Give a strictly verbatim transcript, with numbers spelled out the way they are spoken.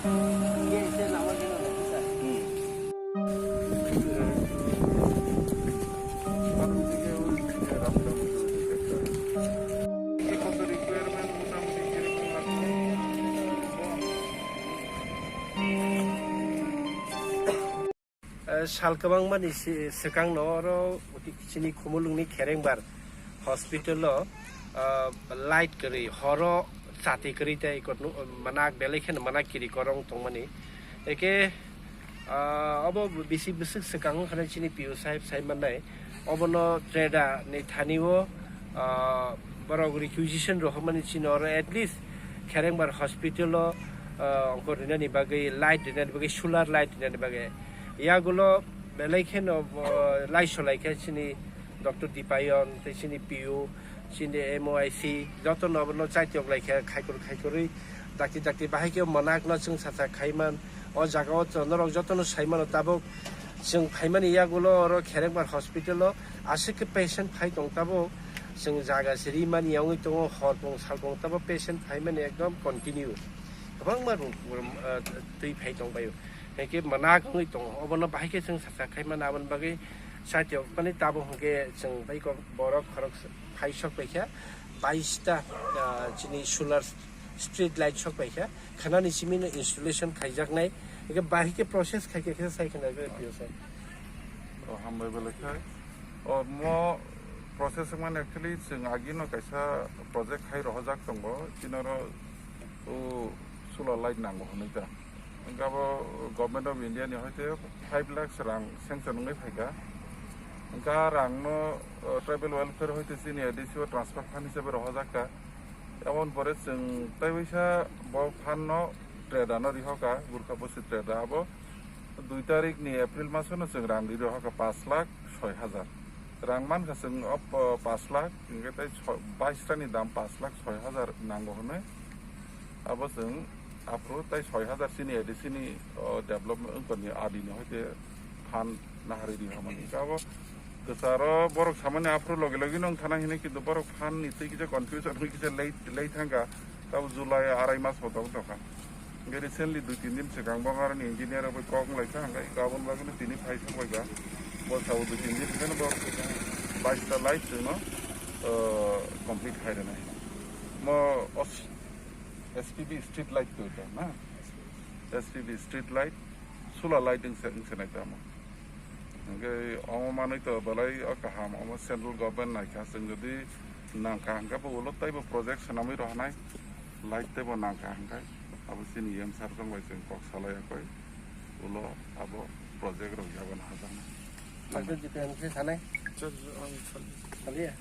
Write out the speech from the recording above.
Eh, sal kwbangmani si-, swkangno oro chini Khumulwngni Kherengbar hospital-o, ah, light kwrwi, horo chati kwrwi tei ikot nu-, manak belai kheno manak kiri korong tongmani. Eke, ah, obo bisi bwswk swkang wngkha chini P O sahib sai mannai. Obono treda ni thani o, ah, borok requisition rohormani chini oro at least Kherengbar hospital o, ah, ongkor rinani bagwi, light rinani bagwi, solar light rinani bagwi. Yagulo belai kheno, ah, lai solai khe chini Doctor Dipayon tei chini P O, chini M O I C, joto no bono chaitiyok lai khe khaikur khaikurwi dakti dakti bahai khe mwnakno chwng sacha khaiman. O jaga o to norok jotono sai mano tabuk. Chwng phaimani yagulo oro Kherengbar hospital o aswk khe patient phai tong tabuk. Chwng jaga se rimani wngwi tongo, hor tong sal tong tabuk patient phaimani ekdom continue. Kwbangma room, room, ah, twi phai tong baio. Hai khe mwnakno wngwi tongo. Obono bahai khe chwng sacha khaimani aboni bagwi saitiyok mani tabuk hwnkhe chwng bai kok borok khorok phai sok bai kha. Bais ta, ah, chini solar street light sok bai kha. Khanani simi no installation khaijaknai. Eke bahai khe process khai khe khe sai khna khe P O sir. O, hambai belai khai. O, mo process man actually chwng agi no kaisa project khai rohojak tongo. Chinaro o solar light nango hwnwi ta. Hwnkhe abo Government of India ni hoite five lakhs rang sanction wngwi phaikha. Hwnkhe a rang no, o, tribal welfare hoite chini A D C o transfer fund hisabe rohojak kha. Aboni pore chwng tei waisa bo fund no treda no rihoka, Gurkha Bosi treda abo dui tarik ni April maso no chwng rang ri rihoka pash lakh soi hajar. Rang mankha chwng o, o, pash lakh, hwnkhe tei soi-, bais ta ni dam pash lakh soi hajar nango hwnwi. Abo chwng aphuru tei soi hajar chini A D C ni, o, development wngkha ni adi ni hoite fund nahari rihamani. Abo Kwcharo borok samani aphuru logi logi no wngthana hini, kintu borok phan ni twi kisa confusion wngwi kisa late, late thangkha. Tabo July arai mas bo tong tongkha. Hwnkhe recently dui tin din swkang bo aroni engineer rok bai kok wnglaikha, hwnkhe aboni bagwino tini phai sokbaikha. Bo sabo dui tin din hwnkhe bo bais ta light chwngno, uh, complete khai rwnai. Mo os-, S P B street light twi kha na? S P B street light, solar light wngse, wngse nai tamo. Hwnkhe omo manwi to belai o kaham, omo central government naikha, chwng jodi nangkha hwnkhe bo ulo teibo project swnamwi rohornai, light teibo nangkha hwnkhe abo chini M sir chwng bai chwng kok salai yakwi ulo abo project rok yabana hajaknai. Doctor Jitendra sanai? Sir, ang sal- Saliya?